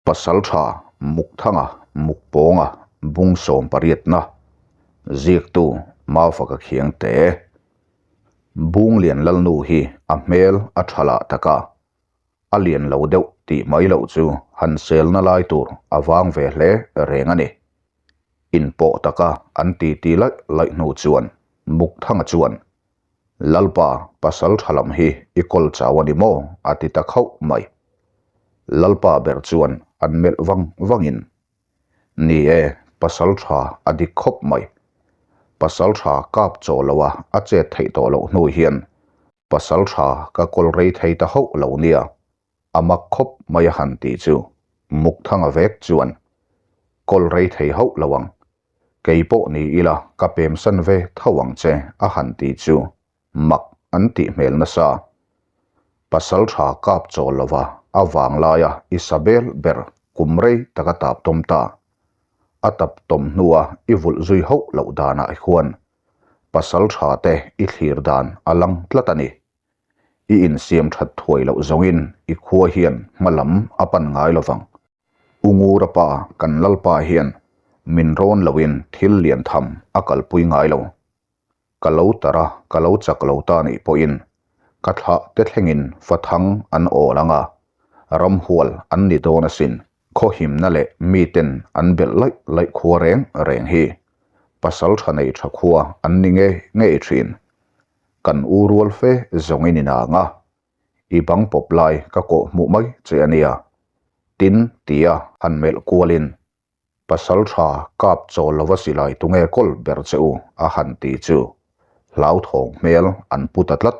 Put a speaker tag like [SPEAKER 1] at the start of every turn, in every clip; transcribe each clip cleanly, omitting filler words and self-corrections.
[SPEAKER 1] Pasaltha Mukthanga Mukpawnga bung sawmpariatna ziaktu Maufaka Khiangte Bunglian Lalnu hi a hmel a tha lah tak a, a lian lo deuh tih mai loh chu han selna lai tur a vang ve hle reng a ni. Inpawh taka an titi laih laih hnu chuan Mukthanga chuan Lalpa, pasal tha lam hi i kawl chau a ni maw? a ti ta khauh mai. Lalpa ber chuan an melh vang vangin, Ni e, pasal tha a dik khawp mai. Pasal tha kap chaw loa a chet theih tawh loh hnu hian pasal tha ka kawl rei thei ta hauh lo nia, a mak khawp mai a han tih chu Mukthanga vek chuan kawl rei thei hauh lo ang. Kei pawh ni ila ka pemsan ve tho ang che a han ti chu mak an tih hmel nasa. Pasal tha kap chawl lova a vang laia i sa bel ber kum rei tak a tap tawm ta. A tap tawm hnua i vulh zui hauh loh danah hian pasal tha te i thlir dan a lang tlat a ni. I insiam that thuai loh zawngin i khua hian hma lam a pan ngai lovang. U Ngura pa kan Lalpa hian min rawn loin thil lian tham a kalpui ngai lo. Ka lo tar a, ka lo chak lo ta nih pawhin ka thlah te thlengin fathang an awl ang a, ramhual an ni dawn asin. Khawhimna leh miten an belh laih laih khua reng reng hi pasal tha nei tha khua an ni ngei ngei thin. Kan u rual fe zawngin inang a, I bang pawp lai ka kawh hmuh mai che a nia. Tin, tia han melh kualin, Pasal tha kap chawl lova silai tunge kawl ber che u a han ti chu hlauthawng hmel an pu ta tlat.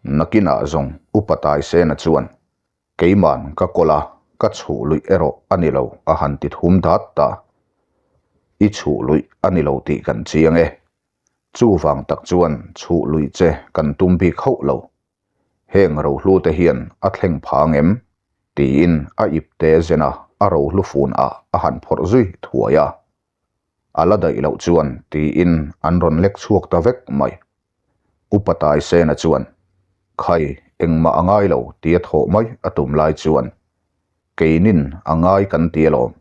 [SPEAKER 1] Nakinah zawng Upa Taisena chuan, Keiman ka kawl a, ka chhuh luih erawh a ni lo a han ti thum dat ta. I chhuh luih a ni lo tih kan chiang e. Chuvang tak chuan chhuh lui che kan tum bik hauh lo. Heng rohlu te hian a thleng phang em? tiin a ip te zen a, a rohlu fun ah a han phawrh zui thuai a. A la daih loh chuan tiin an rawn lek chhuak ta vek mai. Upa Taisena chuan, Khai, engmah a ngai lo tia thawh mai a tum lai chuan, Keinin a ngai kan ti alawm.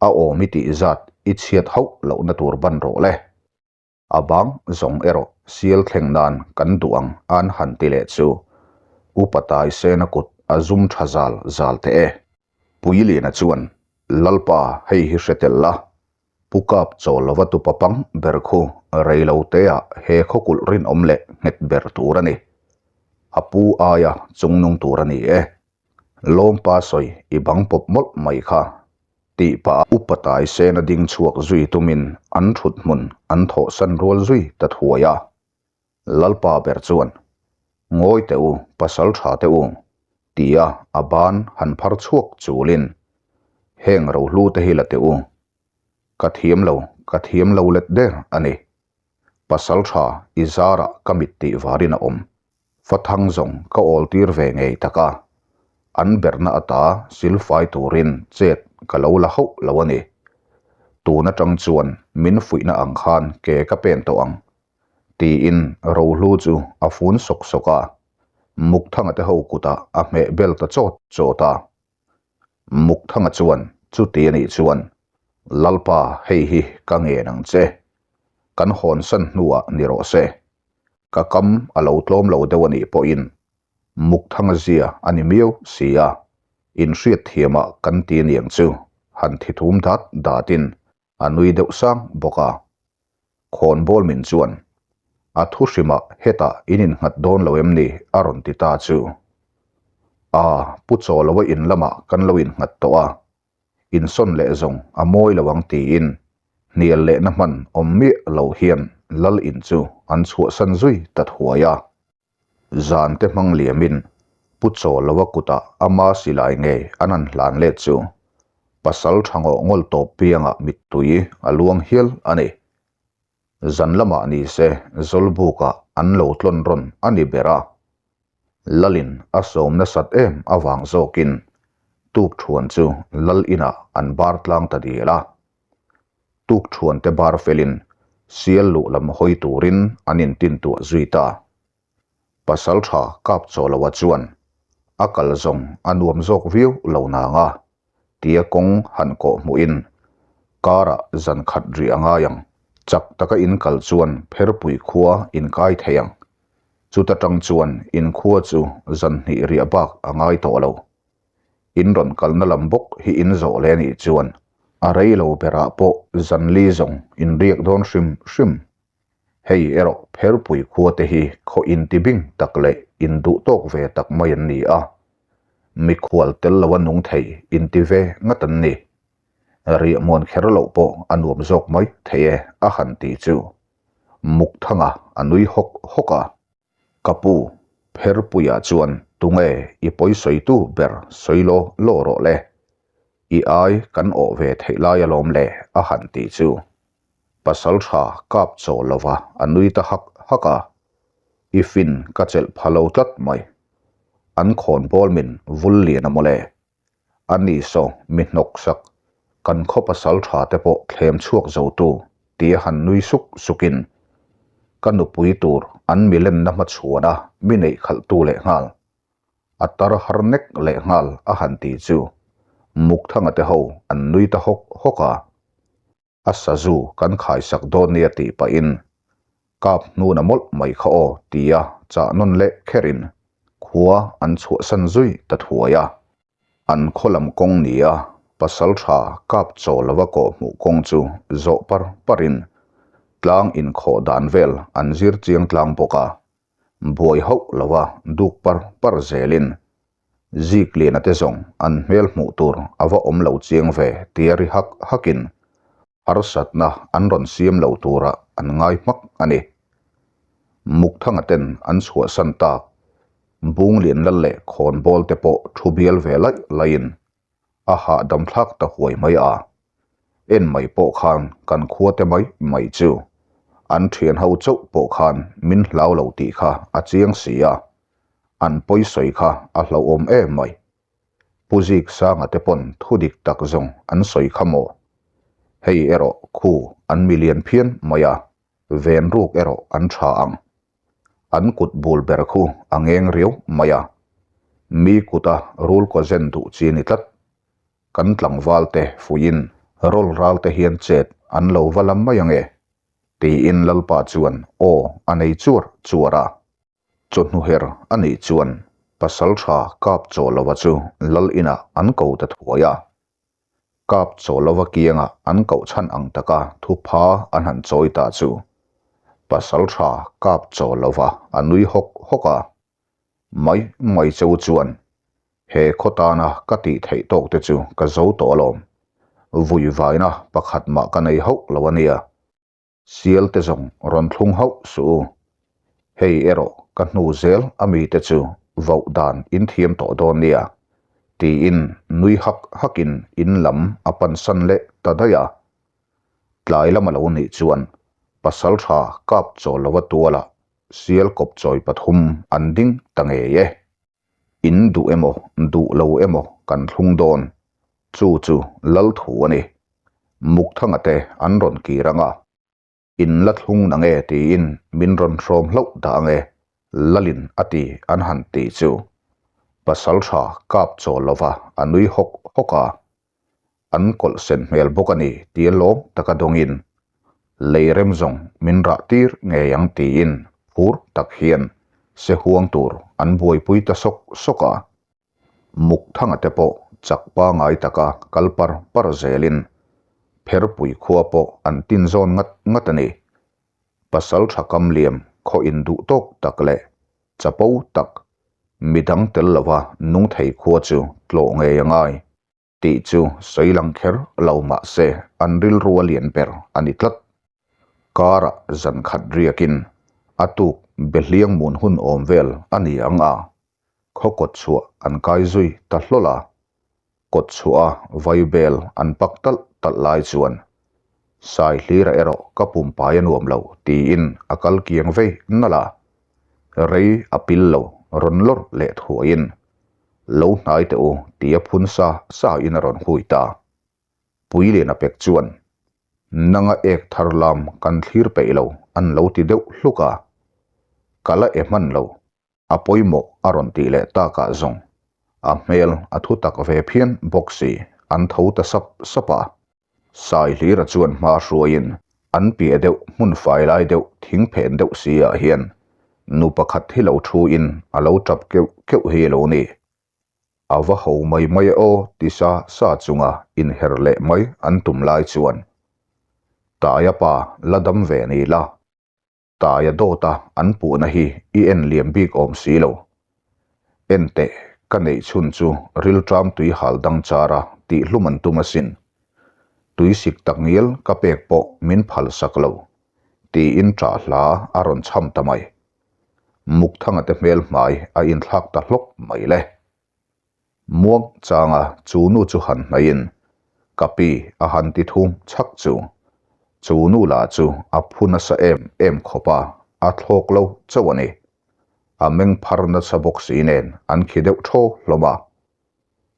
[SPEAKER 1] A awm i tih zat i chhiat hauh lohna tur ban rawh le. A bang zawng erawh sial thleng nan kan duh ang an han ti leh chu Upa Taisena kut a zum tha zal zal teh e. Puiliana chuan, Lalpa hei hi hre tel la, Pu Kap chawl lova tupa pang ber khu rei lo teah he khawkulh rinawm leh nghet ber tur a ni. A pu aia chungnung tur a ni e. Lawmpa sawi i bang pawp mawlh mai kha tih pah a upa tai sena ding chhuak zui tumin an thut hmun an thawhsan rual zui ta thuai a. Lalpa ber chuan, Ngawi teh u, pasal tha teh u, tia a ban han phar chhuak chulin, Heng rohlu te hi la teh u. Ka thiam lo, ka thiam lo let der a ni. Pasal tha i zarah ka mit tih varin a awm. Fathang zawng ka awl tir ve ngei tak a, an berna ata silfai turin chet ka lo la hauh lo a ni. Tun atang chuan min fuihna ang khan ke ka pen tawh ang, tiin Rohlu chu a fun sawk sawk a, Mukthanga te ho kutah a hmeh bel ta chawt chawt a. Mukthanga chuan chuti a nih chuan, Lalpa hei hi ka ngen ang che, kan hawnsan hnuah ni rawh se. Ka kam a lo tlawm lo deuh a nih pawhin Mukthanga zia a ni miau si a, inhriat thiamah kan ti aniang chu han thi thum dat datin a nui deuh sang bawk a. Khawnbawl min chuan, A thu hrimah hetah in innghat dawn lo em ni? a rawn ti ta chu. A, Pu Chawloa in lamah kan lo innghat tawh a, insawn leh zawng a mawi lo ang tiin hnial lehna hman awm miah lo hian lal in chu an chhuahsan zui ta thuai a. Zan te hmang liamin Pu Chawloa kutah ama silai ngei an han hlan let chu pasal tha ngawh ngawl tawp piangah mittui a luang hial a ni. Zan lamah ni se Zawlbukah an lo tlawn rawn a ni ber a. Lalin a sawm nasat em avang zawkin tuk thuan chu lal inah an bar tlang ta dil a. Tuk thuan te bar felin sial luh lam hawi turin an intintuah zui ta. Pasal tha kap chaw loa chuan a kal zawng a nuam zawk viau lo nang a. Tia kawng han kawh hmuhin karah zan khat rih a ngai ang. Chak taka in kal chuan Pherpui khua in kai thei ang. Chuta tang chuan in khua chu zan hnih riah bak a ngai tawh lo. In rawn kalna lam bawk hi in zawh leh anih chuan a rei lo berah pawh zan li zawng in riak dawn hrim hrim. Hei erawh Pherpui khua te hi khaw intibing tak leh induh tawk ve tak mai an ni a. Mikhual tel loa nung thei inti ve ngat an ni. Riahmuan kher loh pawh a nuam zawk mai thei e a han ti chu. Mukthanga a nui hawk hawk a. Ka pu, Pherpuia chuan tunge i pawisawitu ber sawi law law rawh le. I ai kan awh ve theih lai alawm le a han ti chu. Pasal tha kap chaw lova a nui ta hak hak a. I fin ka chelh pha lo tlat mai. An khawn bawl min vul lian a mawle. A ni saw mi hnawk sak, kan khaw pasal tha te pawh thlem chhuak zo tu tia han nui suk sukin ka nupui tur an milenna hmachhuana mi neih khalh tu leh nghal. A tar har nek leh nghal a han ti chu Mukthanga te ho an nui ta hawk hawk a. A sazu kan khaisak dawn nia tih pahin kap hnuna mawlh mai kha aw tia chah nawn leh kherin khua an chhuahsan zui ta thuai a. An khaw lam kawng nia pasal tha kap chaw lova kawh hmuh kawng chu zawh par parin tlang inkhawh dan vel an zir chiang tlang bawk a. Buai hauh lova duk par par zelin Zik liana te zawng an hmel hmuh tur a va awm lo chiang ve tia ri hak hakin harsatna an rawn siam lo tura an ngai hmak a ni. Mukthanga ten an chhuahsan tak Bunglian lal leh khawnbawl te pawh thu bial ve laih laihin a hahdam thlak ta huai mai a. En mai pawh khan kan khua te mai mai chu an thian ho chauh pawh khan min hlau lo tih kha a chiang si a, an pawisawi kha a hlauhawm em mai. Pu Zik Sanga te pawn thu dik tak zawng an sawi kha maw? Hei erawh khu an milian phian mai a, ven ruk erawh an tha ang. An kut bul ber khu a ngeng riau mai a, mi kuta rul kaw zen duh chi ni tlat. Kan tlangval te fuiin rawl ral te hian chet an lo va lam mai ange, tiin Lalpa chuan aw a nei chuar chuar a. Chawhnu her a nih chuan pasal tha kap chaw lova chu Lal inah an ko ta thuai a. Kap chaw lova kianga an koh chhan ang taka thupha an han chawi ta chu pasal tha kap chaw lova a nui hawk hawk a. Mai mai cheu chuan he khaw tana ka tih theih tawk te chu ka zo tawh alawm. Vuivaina pakhat mah ka nei hauh lo a nia. Sial te zawng rawn thlung hauh suh u. Hei erawh ka hnu zel a mite chu voh dan in thiam tawh dawn nia, tiin nui hak hakin in lam a pansan leh ta daih a. Tlai lama lo nih chuan pasal tha kap chawl lova tualah sial kawp chawi pathum an ding ta ngei e. In duh emaw duh lo emaw kan thlung dawn, chu chu lal thu a ni. Mukthanga te an rawn kir ang a, in la thlung na nge tiin min rawn hrawm hlauh dah ang e, Lalin a ti an han ti chu. Pasal tha kap chawl lova a nui hawk hawk a, an kawlh sen hmel bawk a ni tia lawm taka dawngin lei rem zawng min rah tir ngei ang tiin phur tak hian se huang tur an buaipui ta sawk sawk a. Mukthanga te pawh chak pangai taka kal par par zelin Pherpui khua pawh an tin zawn ngat ngat a ni. Pasal tha kam liam khaw induh tawk tak leh chapo tak midang tel lova nung thei khua chu tlawh ngei a ngai tih chu sawi lang kher lo mah se an rilru a lian ber a ni tlat. Karah zan khat riakin a tuk be hliang mun hun awm vel a ni ang a, khaw kawt chhuah an kai zui ta hlawl a, kawt chhuah a vai bel an pak talh talh lai chuan Sai hlira erawh ka pumpai a nuam lo tiin a kal kiang vei nalh a, rei a pil lo rawn lawr leh thuaiin lo hnai teh u tia phun sa sa in a rawn hui ta. Puilian a pek chuan nanga ek thar lam kan thlir peih lo an lo ti deuh hluk a, ka la e hman lo A pawimawh a rawn tih leh takah zawng a hmel a thu tak ve phian bawk si. an tho ta sap sap a. Saihlira chuan hma hruaiin an piah deuh hmun fai lai deuh thing phen deuh si ah hian nu pakhat hi lo thu in a lo tap keuh keuh hi a lo ni. A va ho mai mai e aw ti sa sa chunga inher leh mai an tum lai chuan Taia pa la dam ve ni la. Taia dawta an puhna hi i en liam bik awm si lo. En teh, ka neih chhun chu rilṭam tui hal dang chara tih hlum an tum asin. Tui sik tak ngial ka pek pawh min phal sak lo, tiin ṭah hla a rawn chham ta mai. Mukthanga te hmel hmai a inthlak ta hlawk mai le. Muang changa chu nu chu han hnaihin ka pi a han ti thum chhak chu. Chu nu lah chu a phu nasa em em khawp a, a thlawk lo chauh a ni. A meng phar nasa bawk si nen an khi deuh thaw hlawm a.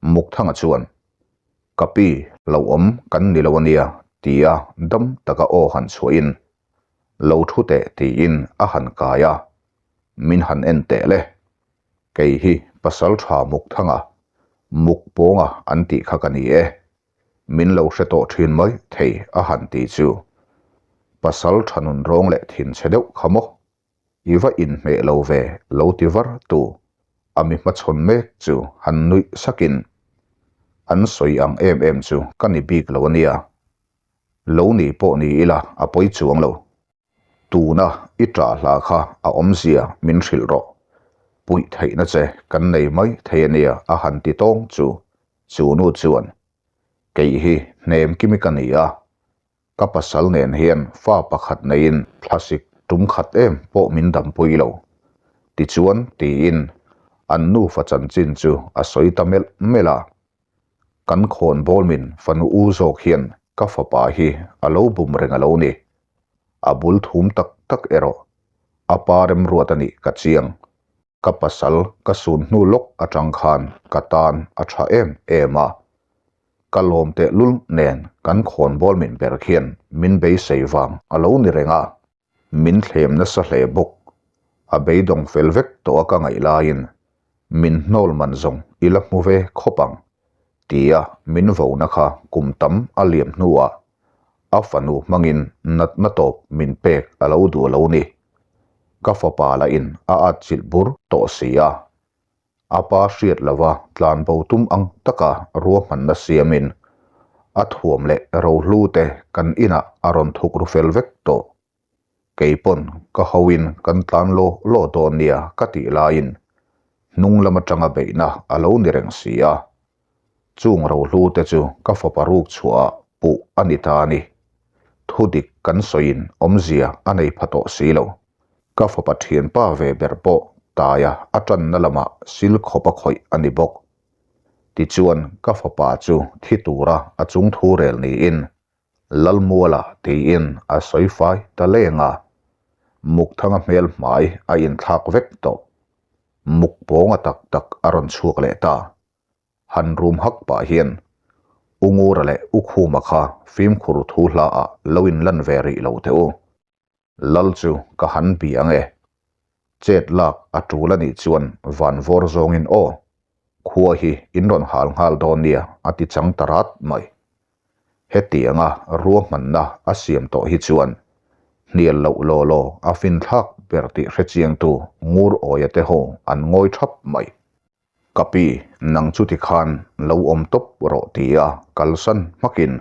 [SPEAKER 1] Mukthanga chuan, Ka pi, lo awm kan ni lo a nia, tia dam taka aw han chhuahin, Lo thu teh tiin a han kai a, min han en teh le. Kei hi pasal tha muk thanga, muk pawnga an tih kha ka ni e. Min lo hre tawh thin mai thei a han ti chu. Pasal tha nun rawng leh thin chhe deuh kha maw? I va inhmeh lo ve lo ti var tu a mi hmachhawn mek chu han nuih sakin an sawi ang em em chu ka ni bik lo a nia. Lo ni pawh ni ila a pawi chuang lo. Tuna i ṭah hla kha a awmzia min hrilh rawh. Puih theihna che kan nei mai thei a nia a han ti tawng chu chu nu chuan, Kei hi hnem kimi ka ni a, ka pasal nen hian fa pakhat neiin thlasik tum khat em pawh min dampui lo. Tichuan tiin an nufa chanchin chu a sawi ta melh melh a. Kan khawn bawlmin fanu u zawk hian ka fapa hi a lo bum reng a lo ni. A bul thum tak tak erawh a pa remruat a nih ka chiang. Ka pasal ka sun hnu lawk atang khan ka tan a tha em em a. Ka lawm tehlul nen kan khawn bawlmin ber khian min beisei vang a lo ni reng a. Min thlem nasa hle bawk. A beidawng fel vek tawh a ka ngaih laiin min hnawl man zawng i la hmu ve khawp ang tia min vona kha kum tam a liam hnuah a fanu hmangin natna tawp min pek a lo duh lo ni. Ka fapa lahin a atchilh bur tawh si a. A pa hriat lova tlan bo tum ang taka ruahmanna siamin a thuam leh rohlu te kan inah a rawn thuk ru fel vek tawh. Kei pawn ka hoin kan tlan law law dawn nia ka tih laiin hnung lam atanga beihna a lo ni reng si a. Chung rohlu te chu ka fapa ruk chhuahah puh a ni ta a ni. Thudik kan sawiin awmzia a nei pha tawh si lo. Ka fapa thianpa ve ber pawh taia a tanna lamah sil khawp a khawih a ni bawk. Tichuan ka fapa chu thi tura a chung thu rel niin Lalmuala tiin a sawi fai ta leng a. Mukthanga hmel hmai a inthlak vek tawh. Muk pawnga tak tak a rawn chhuak leh ta. Han rum hak pah hian U Ngura leh U Khuma kha fimkhur thu hlaah lo inlan ve rih lo teh u. Lal chu ka han bi ang e. Chet lak a tul a nih chuan van vawr zawngin aw, khua hi in rawn hal nghal dawn nia a ti chang ta rat mai. Hetianga ruahmanna a siam tawh hi chuan hnial loh law law a finthlak ber tih hrechiangtu Ngur Awia te ho an ngawi thap mai. Ka pi, nang chuti khan lo awm tawp rawh tia kalsan hmakin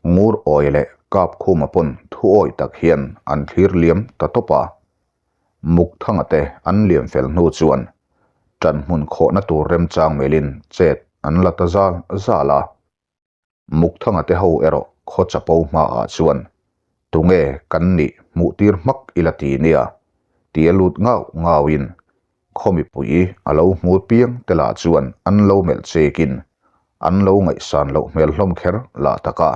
[SPEAKER 1] Ngur Awi leh Kapkhuma pawn thu awi tak hian an thlir liam ta tawp a. Mukthanga te an liam fel hnu chuan ṭanhmun khawhna tur remchang melin chet an la ta zal zal a. Mukthanga te ho erawh khaw chapo hmaah chuan tunge kan nih hmuh tir hmak ila ti nia tia lut ngau ngauin khaw mipui a lo hmu piang te lah chuan an lo melh chekin an lo ngaihsan loh hmel hlawm kher lah tak a.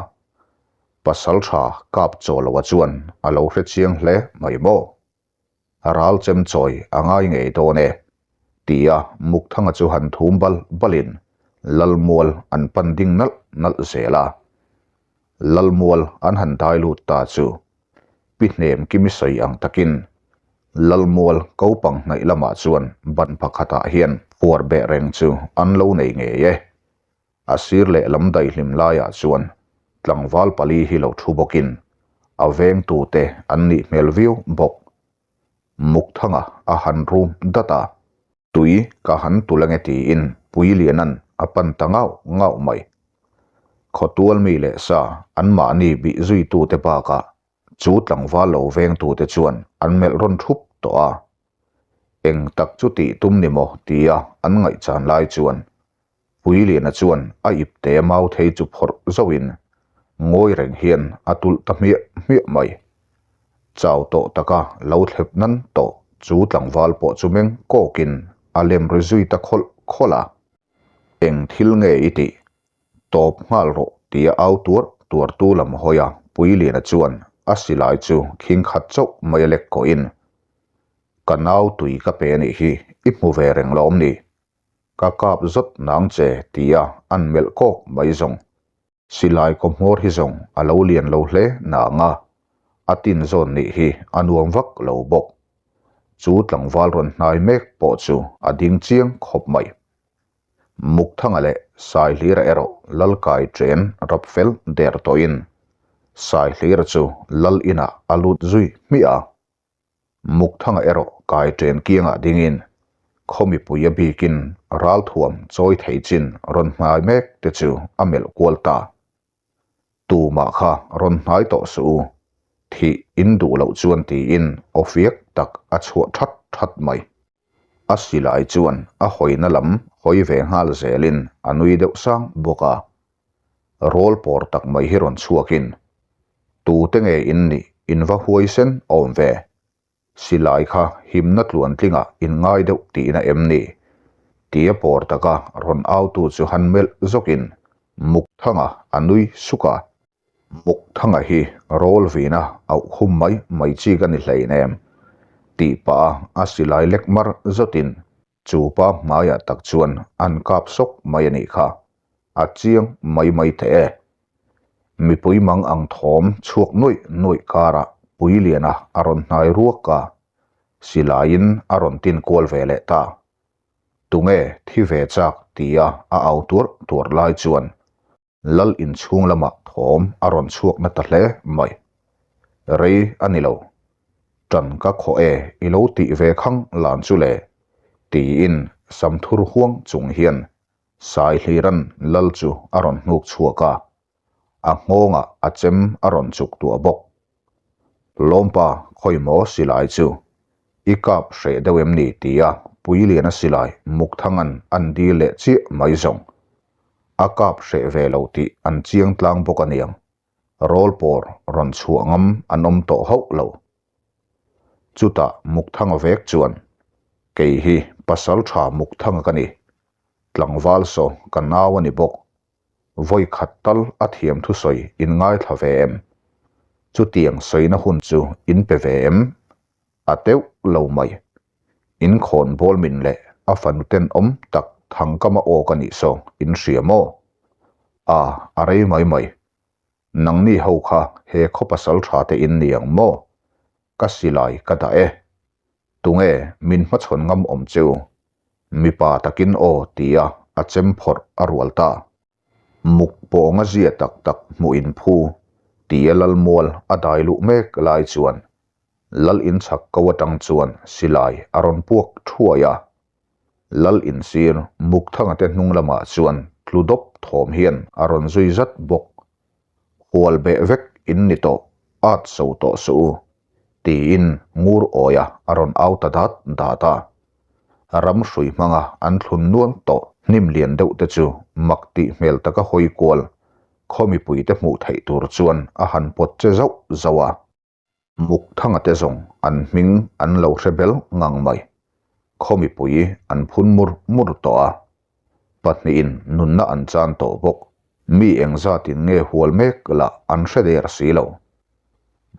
[SPEAKER 1] Pasal tha kap chaw loa chuan a lo hre chiang hle mai maw? Ral chem chawi a ngai ngei dawn e, tia Mukthanga chu han thum bal balin Lalmual an pan ding nalh nalh zel a. Lalmual an han dai lut ta chu Pi Hnem Kimi sawi ang takin Lalmual kopang hnaih lamah chuan ban pakhatah hian phuar beh reng chu an lo nei ngei e. A sir lehlam daihlim laiah chuan tlangval pali hi lo thu bawkin a vengtute an nih hmel viau bawk. Mukthanga a han rum dat a, tui ka han tul ange tiin Puiliana'n a pan ta ngauh ngauh mai. Khawtual mi leh sa anmahni bih zuitute bakah chu tlangval lo vengtute chuan an melh rawn thup tawh a. Eng tak chu tih tum ni maw tia an ngaihchan lai chuan Puiliana chuan a ipte mau thei chu phawrh zauhin ngawi reng hian a tulh ta hmiah hmiah mai. Chau tawh taka lo thlep nan tawh chu tlangval pawh chu meng kawkin a lem ri zui ta khawlh khawlh a. Eng thil nge i tih? Tawp nghal rawh tia au tuar tuar tu lam hawi a Puiliana chuan a silai chu khing khat chauh mai a lek kawhin, Ka nau tui ka pe anih hi, i hmu ve reng lo awm ni? Ka kap zawt nang che tia an melh kawk mai zawng. Silai kaw hmawr hi zawng a lo lian lo hle nang a, a tin zawn nih hi a nuam vak lo bawk. Chu tlangval rawn hnai mek pawh chu a ding chiang khawp mai. Mukthanga leh Saihlira erawh Lalkai chen rap fel der tawhin Saihlira chu Lal inah a lut zui hmiah a. Mukthanga erawh kai chen kiangah dingin khaw mipui a bikin ralthuam chawi thei chin rawn hnai mek te chu a melh kual ta. Tumah kha rawn hnai tawh suh u, thih in duh loh chuan tiin aw fiak tak a chhuah that that mai. A silai chuan a hawina lam hawi ve nghal zelin a nui deuh sang bawk a. Rawl pawr tak mai hi rawn chhuakin, Tute nge in nih in va huaisen awm ve? Silai kha himna tluantlingah in ngai deuh tihna em ni? Tia pawr taka rawn autu chu han melh zawkin Mukthanga a nui suk a. Mukthanga hi rawl vina auh khum mai mai chi ka ni hleinem tih pah a a silai lek mar zawtin chu pa hmaiah tak chuan an kap sawk mai a nih kha. A chiang mai mai teh e. Mipui mang ang thawm chhuak nuaih nuaih karah Puiliana a rawn hnai ruak a, silaiin a rawn tin kual ve leh ta. Tunge thi ve chak tia a au tuarh tuarh lai chuan Lal inchhung lamah thawm a rawn chhuak na ta hle mai. Rei a ni lo. Ṭan ka khawh e i lo tih ve khang lan chu le, tiin samthur huang chung hian Saihliran lal chu a rawn hnuk chhuak a, a nghawngah a chem a rawn chuk tuah bawk. Lawmpa khawi maw silai chu i kap hreh deuh em ni tia Puiliana silai Mukthangan an dil leh chiah mai zawng. A kap hreh ve lo tih an chiang tlang bawk aniang. Rawl pawr rawn chhuah ngam an awm tawh hauh lo. Chutah Mukthanga vek chuan, Kei hi pasal tha Mukthanga ka ni. Tlangval saw ka nau a ni bawk. Vawi khat tal a thiam thusawi in ngaithla ve em? Chutiang sawina hun chu in pe ve em? A teuh lo mai. In khawn bawl min leh a fanu tenawm tak Thangkama aw ka nih saw in hria maw? A, a rei mai mai. Nangni ho kha he khaw pasal tha te in ni ang maw? Ka silai ka dah e. Tunge min hmachhawn ngam awm cheu? Mipa takin aw tia a chem phawrh a rual ta. Muk pawnga zia tak tak hmuh in phu tia Lalmual a dai luh mek lai chuan Lal inchhak ko atang chuan silai a rawn puak thuai a. Lal insir Mukthanga te hnung lamah chuan tlu dawp thawm hian a rawn zui zat bawk. Hual beh vek in ni tawh, at so tawh suh u, tiin ngur awia a rawn au ta dat dat a. Ram hrui hmanga an thlun nual tawh hnim lian deuh te chu mak tih hmel taka hawi kual khaw mipuite hmuh theih tur chuan a han pawt che zauh zauh a. Mukthanga te zawng an hming an lo hre bel ngang mai. Khaw mipui an phun mur mur tawh a. Pahnihin nunna an chan tawh bawk. Mi engzatin nge hual mek lah an hre der si lo.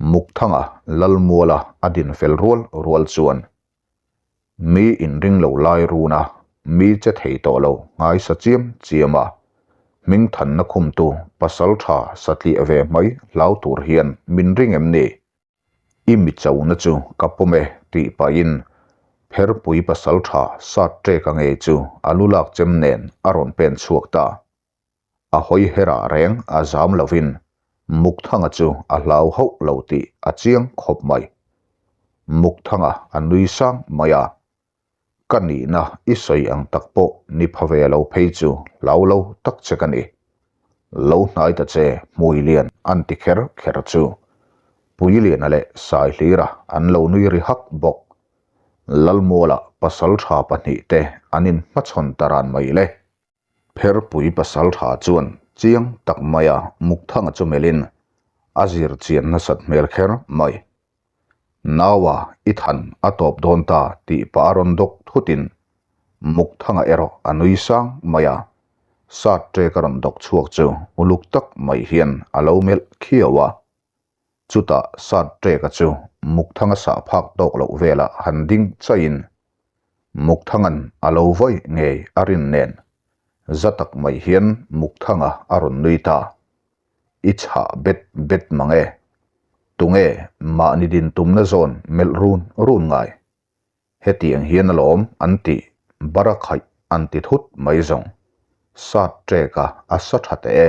[SPEAKER 1] Mukthanga Lalmuala a din fel rual rual chuan Mi inring lo lai run a, mi che thei tawh lo ngaisa chiam chiam a, hmingthanna khumtu pasal tha satliah ve mai hlau tur hian min ring em ni? I mi chona chu ka pawm e tih pahin Pherpui pasal tha sat ṭek a ngei chu a lu lak chem nen a rawn pen chhuak ta. A hawi herah reng a zam lovin Mukthanga chu a hlau hauh lo tih a chiang khawp mai. Mukthanga a nui sang mai a, Ka nihna i sawi ang tak pawh ni pha ve lo phei chu hlau lo tak che ka ni. Lo hnai ta che hmui lian an ti kher kher chu Puiliana leh Saihlira an lo nui ri hak bawk. Lalmuala pasal tha pahnihte an inhmachhawn ta ran mai le. Pherpui pasaltha chuan chiang tak maia Mukthanga chu melhin a zir chian nasat hmel kher mai. Naua i than a tawp dawn ta tih pah a rawn dawk thutin Mukthanga erawh a nui sang mai a, sat ṭek a rawn dawk chhuak chu uluk tak mai hian a lo melh khiau a. Chutah sat ṭeka chu Mukthanga sah phak tawk loh velah han ding chaihin Mukthanga'n a lo vawi ngei a rin nen za tak mai hian Mukthanga a rawn nui ta. I chhah bet bet mang e. Tunge mahni din tumna zawn melh run run ngai? Hetiang hian alawm an tih barakhaih an ti thut mai zawng. Sat ṭeka a sa ṭha teh e.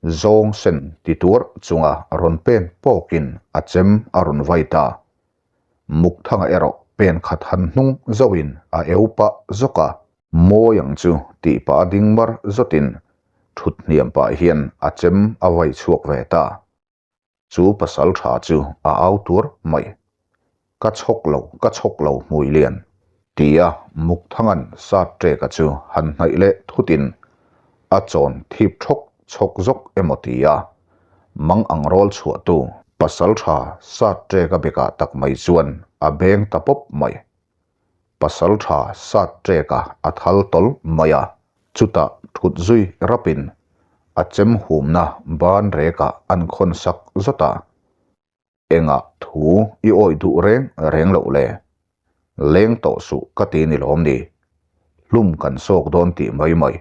[SPEAKER 1] Zawng sen ti tuar chunga rawn pen pawkin a chem a rawn vai ta. Mukthanga erawh pen khat han hnung zohin a eu pah zawk a. Mawi ang chu tih pah a ding mar zawtin thut hniam pah hian a chem a vai chhuak ve ta. Chu pasal tha chu a au tuar mai. Ka chhawk lo, ka chhawk lo hmui lian. Tia Mukthanga'n sat ṭeka chu han hnaih leh thutin a chawn thip chhawk chhawk zawk emaw tia mang ang rawl chhuahtu pasal tha sat ṭeka bekah tak mai chuan a beng ta pawp mai. Pasal tha sat ṭeka a thal tawlh mai a, chutah thut zui rapin a chem humna ban rekah an khawn sak zawt a. Engah thu i awih duh reng reng loh le? Leng tawh suh ka ti ni lawm ni? Hlum kan sawk dawn tih mai mai.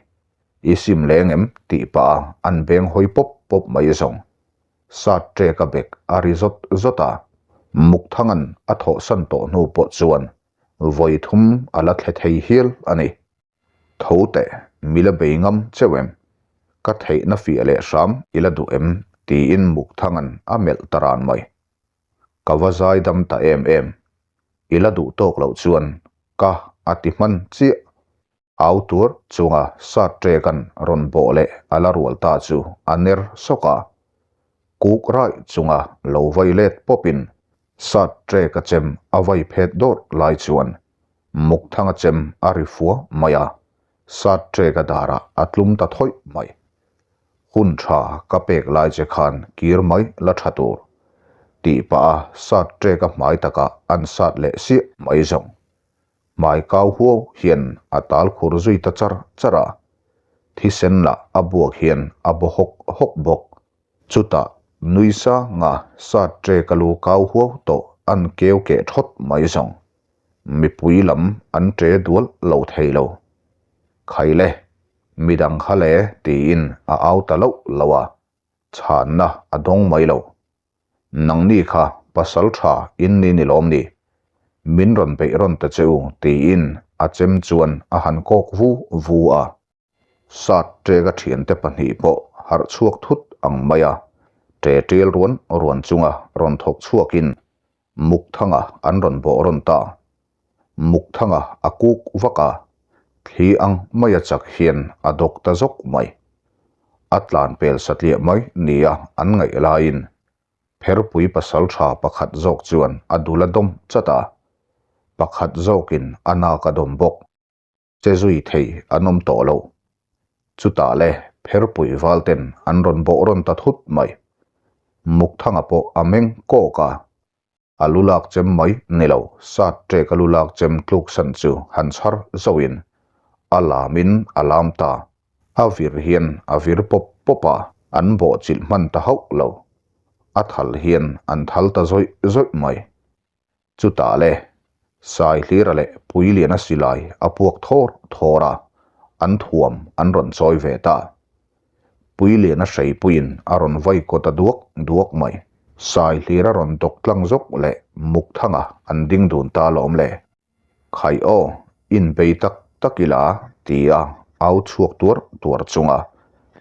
[SPEAKER 1] I sim leng em tih pah a an beng hawi pawp pawp mai zawng. Sat ṭek a bek a ri zawt zawt a, Mukthanga'n a thawhsan tawh hnu pawh chuan vawi thum a la thle thei hial a ni. Tho teh, mi la bei ngam cheuh em? Ka theihna fiah leh hram i la duh em? tiin Mukthanga'n a melh ta ran mai. Ka va zai dam ta em em. I la duh tawk loh chuan ka a ti hman chiah. Au tur chunga sat ṭeka'n rawn bawh leh a la rual ta chu a ner sawk a. Kuk raih chunga lo vai let pawpin sat ṭeka chem a vai phet dawrh lai chuan Mukthanga chem a ri fua mai a, sat ṭeka darah a tlum ta thawih mai. Hun ṭha ka pek lai che khan kir mai la ṭha tur tih pah a sat ṭeka hmai takah an sat leh siah mai zawng. Hmai kau huau hian a tal khur zui ta char char a, thisen lah a buak hian a baw hawk hawk bawk. Chutah nui sanga sat ṭeka lu kau huau tawh an keu keh ṭhawt mai zawng. Mipui lam an ṭe dual lo thei lo. Khaile, midang kha le tiin a au ta loh lo a, chhanna a dawng mai lo. Nangni kha pasal tha in ni ni lawm ni? Min rawn beih rawn ta che u tiin a chem chuan a han kawk vu vu a. Sat ṭeka ṭhiante pahnih pawh harh chhuak thut ang mai a, ṭe ṭial ruan ruan chunga rawn thawk chhuakin Mukthanga an rawn bawh rawn ta. Mukthanga a kuk vak a, thli ang maia chak hian a dawk ta zawk mai. A tlan pel satliah mai nia an ngaih laiin Pherpui pasaltha pakhat zawk chuan a dul a dawm chat a, pakhat zawkin a nak a dawm bawk. Che zui thei an awm tawh lo. Chutah le Pherpui valten an rawn bawh rawn ta thut mai. Mukthanga pawh a meng kawk a. A lu lak chem mai ni lo, sat ṭek a lu lak chem tluk san chu han chhar zohin a lamin a lam ta. A vir hian a vir pawp pawp a, an bawh chilh hman ta hauh lo. A thal hian an thal ta zawih zawih mai. Chutah le, Saihlira leh Puiliana silai a puak thawr thawr a, an thuam an rawn chawi ve ta. Puiliana hreipuiin a rawn vai kaw ta duak duak mai. Saihlira rawn dawk tlang zawk leh Mukthanga an ding dun ta lawm le. Khai aw, inbei tak tak ila, tia au chhuak tuar tuar chunga.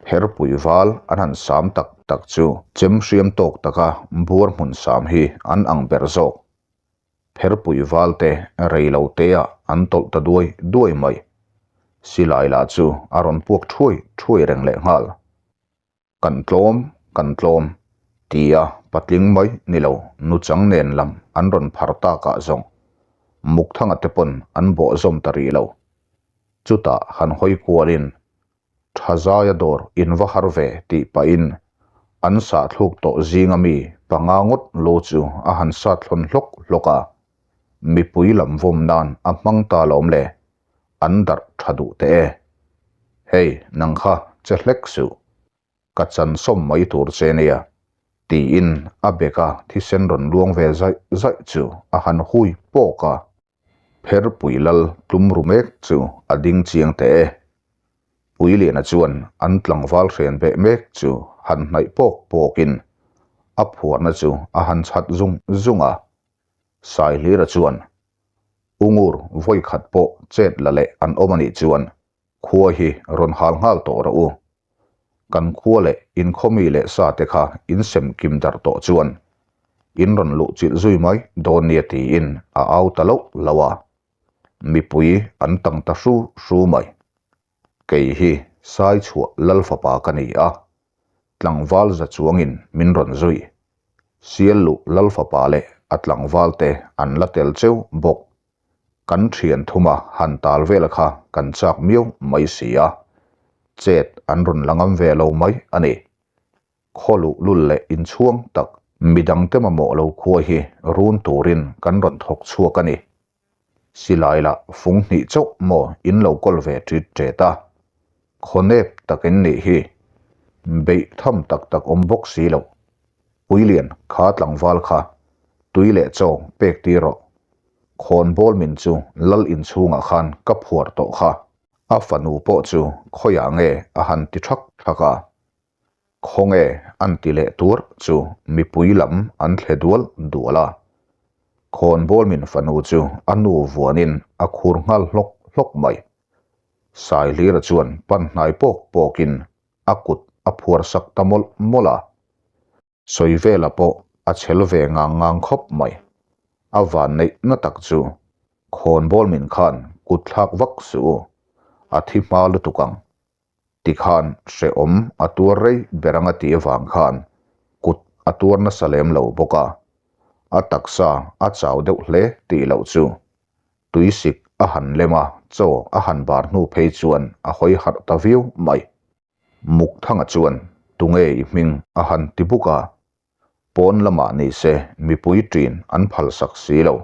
[SPEAKER 1] Pherpui val an han sam tak tak chu chem hriam tawk taka buar hmun sam hi an ang ber zawk. Pherpui val te rei lo te ah an tawlh ta duai duai mai. Silai lah chu a rawn puak thuai thuai reng leh nghal. Kan tlawm, kan tlawm, tia patling mai ni lo nuchang nen lam an rawn phar takah zawng Mukthanga te pawn an bawh zawm ta rih lo. Chutah han hawi kualin Thazaia dawr in va har ve tih pahin an sahthluk tawh zinga mi panga ngawt lu chu a han sat hlawn hlawk hlawk a, mipui lam vawm nan a hmang ta lawm le, an darh tha duh teh e. Hei, nang kha che hlek suh. Ka chan sawm mai tur che nia, tiin a beka thisen rawn luang ve zaih zaih chu a han hui pawk a. Pherpui lal tlum ru mek chu a ding chiang teh e. Puiliana chuan an tlangval hren beh mek chu han hnaih pawk pawkin a phuarna chu a han chhat zung zung a. Saihlira chuan, Ungur vawikhat pawh chet la leh an awm a nih chuan khua hi rawn hal nghal tawh rawh u. Kan khua leh inkhawmi leh sa te kha in sem kim darh tawh chuan in rawn luh chilh zui mai dawn nia tiin a au ta loh loh a. Mipui an tang ta hru hru mai. Kei hi Saichhuah Lalfapa ka ni a, tlangval za chuangin min rawn zui. Sialluh Lalfapa leh a tlangval te an la tel cheu bawk. Kan thian thuma han tal vel kha kan chak miau mai si a, chet an rawn la ngam ve lo mai a ni. Khaw luh lul leh inchhuang tak midangte mamawh lo khua hi run turin kan rawn thawk chhuak a ni. Silai lah fung hnih chauh maw in lo kawl ve ṭit ṭet a, khaw nep tak in nih hi. Beih tham tak tak awm bawk si lo. Puilian kha tlangval kha tui leh chaw pek tir rawh. Khawn bawl min chu lal inchhungah khan ka phuar tawh kha. A fanu pawh chu khawiah nge a han ti thak thak a. Khawnge an ti leh tur chu mipui lam an thle dual dual a. Khawnbawl min fanu chu a nu vuanin a khur nghal hlawk hlawk mai. Saihlira chuan pan hnai pawk pawkin a kut a phuar sak ta mawlh mawlh a. Sawivela pawh a chhel ve ngang ngang khawp mai. A vanneih na tak chu khawnbawl min khan kut thlak vak suh u, a thi hma lutuk ang. Tikhan hrehawm a tuar rei ber anga tih avang khan kut a tuar nasa lem lo bawk a, a taksa a chau deuh hle tih loh chu tuisik a han lem a, chaw a han bar hnu phei chuan a hawi harh ta viau mai. Mukthanga chuan tunge i hming a han ti buk a, pawn lamah ni se mipui ṭin an phalsak si lo.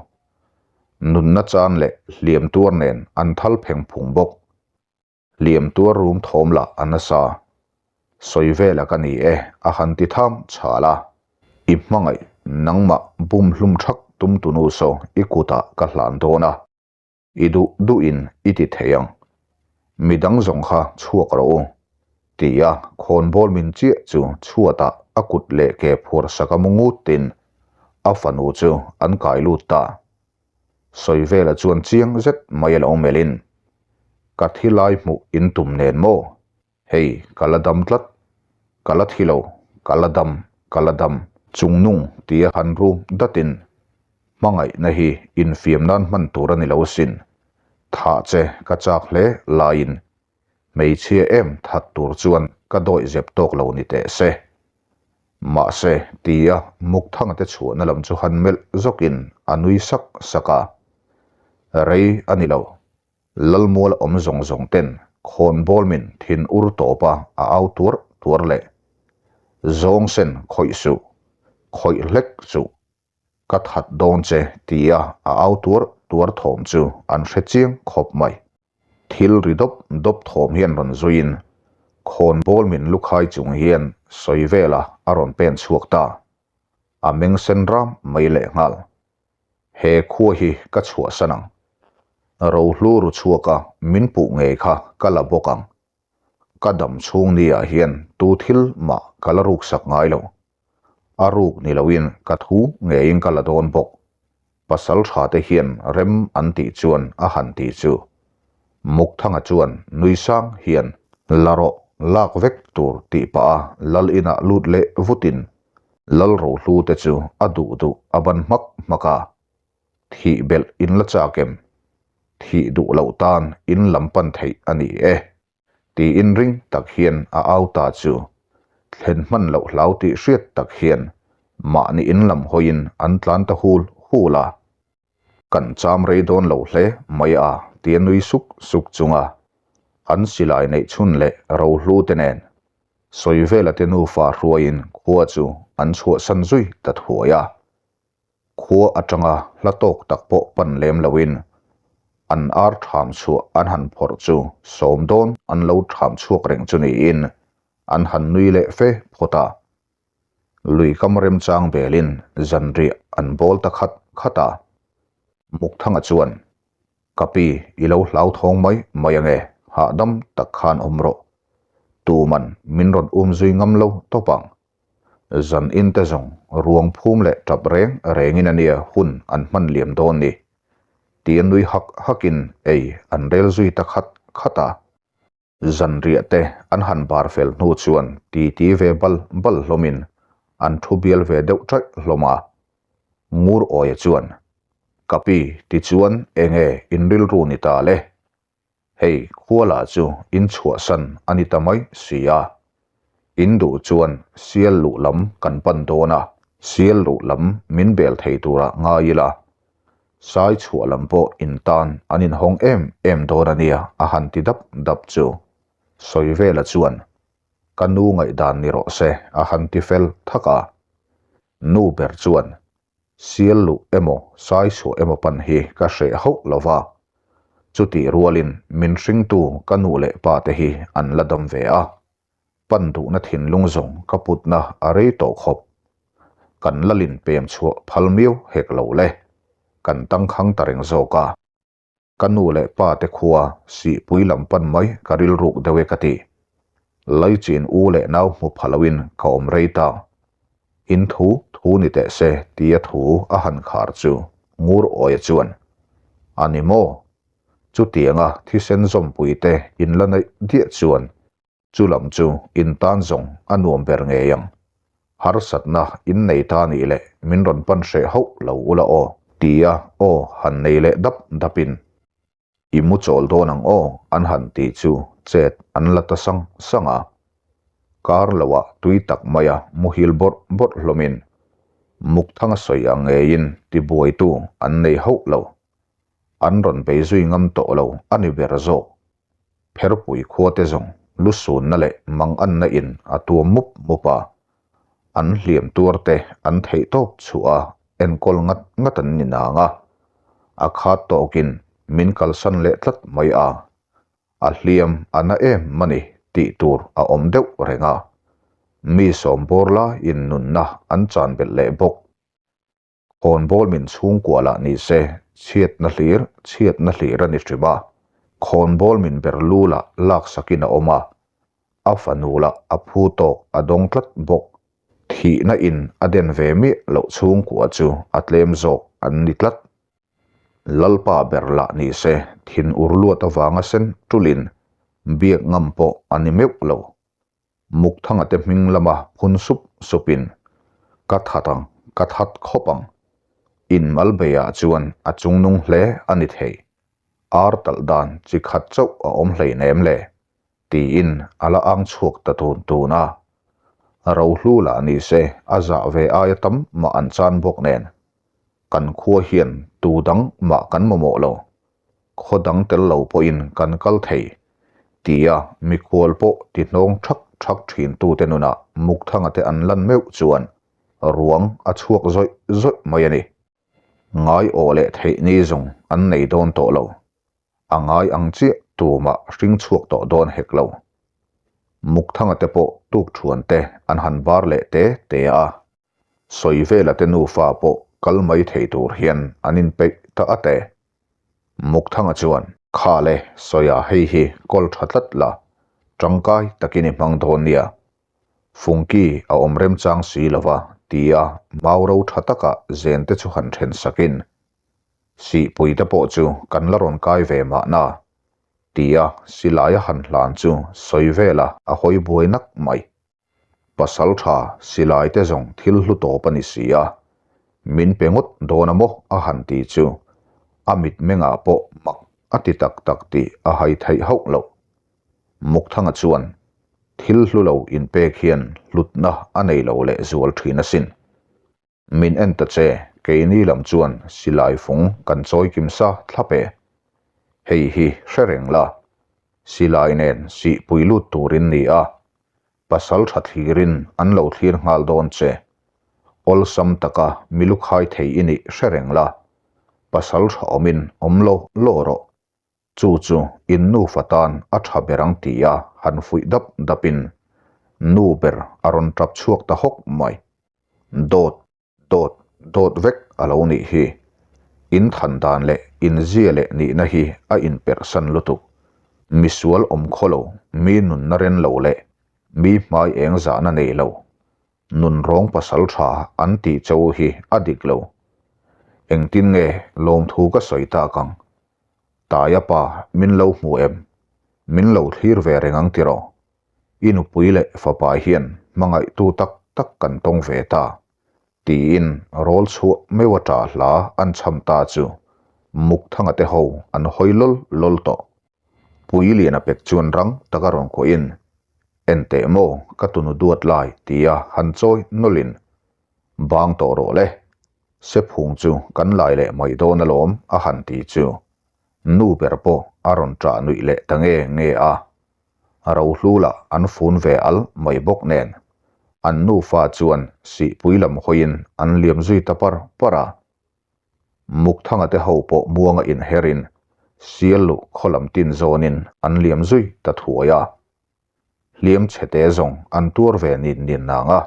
[SPEAKER 1] Nunna chan leh hliam tuar nen an thal pheng phung bawk. Hliam tuar rum thawm lah a nasa. Sawi vela ka ni e, a han ti tham chhal a. I hmangaih, nangmah bum hlum thak tum tunu saw i kutah ka hlan dawn a. I duh duhin i ti thei ang. Midang zawng kha chhuak rawh u, tia khawnbawl min chiah chu chhuatah a kut leh ke phuar sak a mu ngutin a fanu chu an kai lut ta. Sawivela chuan chiang zet mai a lo melhin, Ka thi lai hmuh in tum nen maw? Hei, ka la dam tlat. Ka la thi lo, ka la dam, ka la dam. Chungnung tia han rum datin, Hmangaihna hi infiam nan hman tur a ni lo sin. Thah che ka chak hle laiin Hmeichhia em that tur chuan ka dawih zep tawk lo ni teh se. Mahse, tia Mukthanga te chhuahna lam chu han melh zawkin a nui sak sak a. Rei a ni lo. Lalmual awm zawng zawng ten khawnbawl min thin ur tawp a a au tuar tuar leh. Zawng sen khawih suh, khawih hlek suh. Ka that dawn che tia a au tuar tuar thawm chu an hre chiang khawp mai. Thil ri dawp dawp thawm hian rawn zuiin khawnbawl min lukhai chung hian sawi vela a rawn pen chhuak ta. A meng sen ram mai lehnghal. He khua hi ka chhuahsan ang. Rohlu ru chhuaka min puh ngei kha ka la bawk ang. Ka dam chhung ni ah hian tu thil mah ka la ruksak ngai lo. A ruk ni loin ka thu ngeiin ka la dawn bawk. Pasal tha te hian rem an tih chuan a han ti chu. Mukthanga chuan nui sang hian, La rawh, Lak vek tur tih pah a lal inah lut leh vutin lal rohlu te chu a duh duh a ban hmak hmak a. Thih belh in la chak em? Thih duh loh tan in lam pan theih a ni e. Tiin ring tak hian a au ta chu thlen hman loh hlau tih hriat tak hian mahni in lam hawiin an tlan ta hul hul a. Kan cham rei dawn lo hle mai a tia nui suk suk chunga an silai neih chhun leh rohlu te nen Sawivela te nufa hruaiin khua chu an chhuahsan zui ta thuai a. Khua atanga hla tawk tak pawh pan lem loin an ar tham chhuah an han phawrh chu sawm dawn an lo tham chhuak reng chu niin an han nui leh fe phawt a. Lui kam remchang belin zanriah an bawl ta khat khat a. Mukthanga chuan, Ka pi, i lo hlauthawng mai mai ange, hahdam tak khan awm rawh. Tuman min rawn um zui ngam lo tawp ang. Zan in te zawng ruang phum leh tap reng rengin a nia hun an hman liam dawn ni. Tia nui hak hakin ei an rel zui ta khat khat a. Zanriah te an han bar fel hnu chuan titi ve bal bal hlawmin an thu bial ve deuh chaih hlawm a. Ngur Awia chuan, Ka pi, tichuan enge in rilru ni ta le? Hei khuala chu in chhuahsan a ni ta mai si a. In duh chuan sial luh lam kan pan dawn a, sial luh lam min bel thei turah ngai ila. Sai chhuah lam pawh in tan an inhawng em em dawn a nia a han ti dap dap chu. Sawivela chuan, Ka nu ngaihdan ni rawh se a han ti fel thak a. Nu ber chuan, Sial luh emaw sai chhuah emaw pan hi ka hreh hauh lo va, chutih rualin min hringtu ka nu leh pa te hi an la dam ve a, pan duhna thinlung zawng ka putna a rei tawh khawp. Kan lalin pem chhuah phal miau hek lo le, kan tangkhang ta reng zawk a. Ka nu leh pa te khua sihpui lam pan mai ka rilruk deuh e ka ti. Laichin u leh nau hmu pha loin ka awm rei ta. In thu thu ni teh se tia thu a han khar chu Ngur Awia chuan, A ni maw? Chutianga thisen zawmpui te in la neih diah chuan Chu lam chu in tan zawng a nuam ber ngei ang. Harsatna in nei ta nih leh min rawn pan hreh hauh lo ula aw, tia aw han nei leh dap dapin i mu chawl dawn ang aw an han ti chu chet an la ta sang sang a. Kar loah tui tak maia muhil bawrh bawrh hlawmin Mukthanga sawi ang ngeiin tibuaitu an nei hauh lo. An rawn bei zui ngam tawh lo a ni ber zawk. Pherpui khuate zawng lusunna leh manganna in a tuam mup mup a, an hliam tuar te an theih tawp chhuah a enkawl ngat ngat an ni nang a, a khat tawkin min kalsan leh tlat mai a, a hliam a na em a ni tih tur a awm deuh reng a, mi sawmbawr laiin nunna an chan belh leh bawk. Khawnbawl min chhungkua lah ni se, chhiatna hlir, chhiatna hlir a ni hrim a. Khawnbawl min ber lu lah laksakin a awm a, a fanu lah a phu tawk a dawng tlat bawk. Thihna in a den ve miah loh chhungkua chu a tlem zawk an ni tlat. Lalpa ber lah ni se, thin ur luat avanga sen tulin biak ngam pawh a ni meuh lo. Mukthanga te hming lama phun sup supin, Ka that ang, ka that khawp ang. In malbeiah chuan a chungnung hle a ni thei. Ar talh dan chi khat chauh a awm hleinem le, tiin a la ang chhuak ta tun tun a. Rohlu lah ni se a zah ve aia tam mah an chan bawk nen. Kan khua hian tu dang mah kan mamawh lo. Khaw dang tel lo pawhin kan kal thei, tia mikhual pawh ti hnawng thak thak thintute nunah Mukthanga te an lan meuh chuan ruang a chhuak zawih zawih mai a ni. Ngai awh leh theih ni zawng an nei dawn tawh lo. A ngai ang chiah tumah hring chhuak tawh dawn hek lo. Mukthanga te pawh tukthuan te an han bar leh te te a. Sawivela te nufa pawh kal mai thei tur hian an inpeih ta at e. Mukthanga chuan, Kha le, Sawia hei hi kawl tha tlat la, tangkai takin i hmang dawn nia. Fungki a awm remchang si lova, tia mau ro tha taka zen te chu han then sakin, Sihpui te pawh chu kan la rawn kai ve mahna. Tia silai a han hlan chu sawi vela a hawi buai nak mai. Pasaltha silai te zawng thil hlu tawp a ni si a, min pe ngawt dawn a maw a han ti chu a mitmengah pawh mak a ti tak tak tih a hai theih hauh loh. Mukthanga chuan thil hlu lo inpek hian hlutna a nei lo leh zual thin asin. Min en ta che, keini lam chuan silai fung kan chawi kim sa thlap e. Hei hi hre reng la, silai nen sihpui lut turin ni a, pasal tha thlirin an lo thlir nghal dawn che. Awlsam taka mi lukhai thei i nih hre reng la, pasal tha awmin awm lo law rawh. Chu chu in nufa tan a tha ber ang tia han fuih dap dapin nu ber a rawn tap chhuak ta hawk mai. Dawt, dawt, dawt vek a lo nih hi. In than dan leh in zia leh nihna hi a inperhsan lutuk. Misual awm khaw lo, mi nunna ren lo leh mi hmai eng zahna nei lo. Nunrawng pasal tha an tih cho hi a dik lo. Engtin nge lawmthu ka sawi tak ang? Taia pa, min lo hmu em? Min lo thlir ve reng ang tiraw? I nupui leh fapa hian hmangaihtu tak tak kan tawng ve ta, tiin rawl chhuah meuh a ṭah hla an chham ta chu Mukthanga te ho an hawi lawl lawl tawh. Puiliana pek chuan rang taka rawn kuahin, Enteh maw ka tunu duat lai tia han chawi nawlhin Bang tawh rawh le, Sephung chu kan lai leh mai dawn alawm a han ti chu nu ber pawh a rawn ṭah nuih leh ta nge nge a. Rohlu lah an fun ve al mai bawk nen an nufa chuan sihpui lam hawiin an liam zui ta par par a. Mukthanga te ho pawh muanga inherin sial luh khaw lam tin zawnin an liam zui ta thuai a. Hliam chhete zawng an tuar ve nin nin nang a,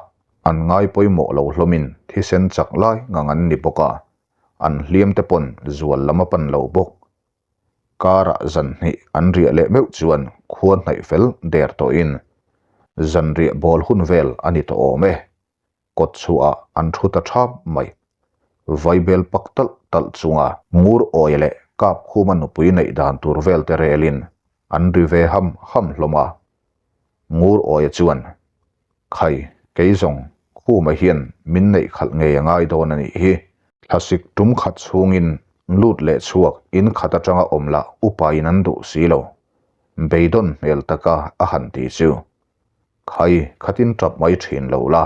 [SPEAKER 1] an ngai pawimawh lo hlawmin thisen chak lai ngang an ni bawk a, an hliam te pawn zual lam a pan lo bawk. Karah zan hnih an riah leh meuh chuan khua hnaih fel der tawhin zanriah bawl hun vel a ni tawh awm e. Kawt chhuahah an thu ta thap mai. Vaibel pak talh talh chunga ngur awi leh kap khuma nupui neih dan tur vel te relin an ri ve ham ham hlawm a. Ngur awia chuan, Khai, kei zawng khuma hian min neih khalh ngei a ngai dawn a nih hi. Thlasik tum khat chhungin lut leh chhuak in khat atanga awm lah upain an duh si lo. Beidawn hmel taka a han ti chu. Khai, khatin tap mai thin lo la,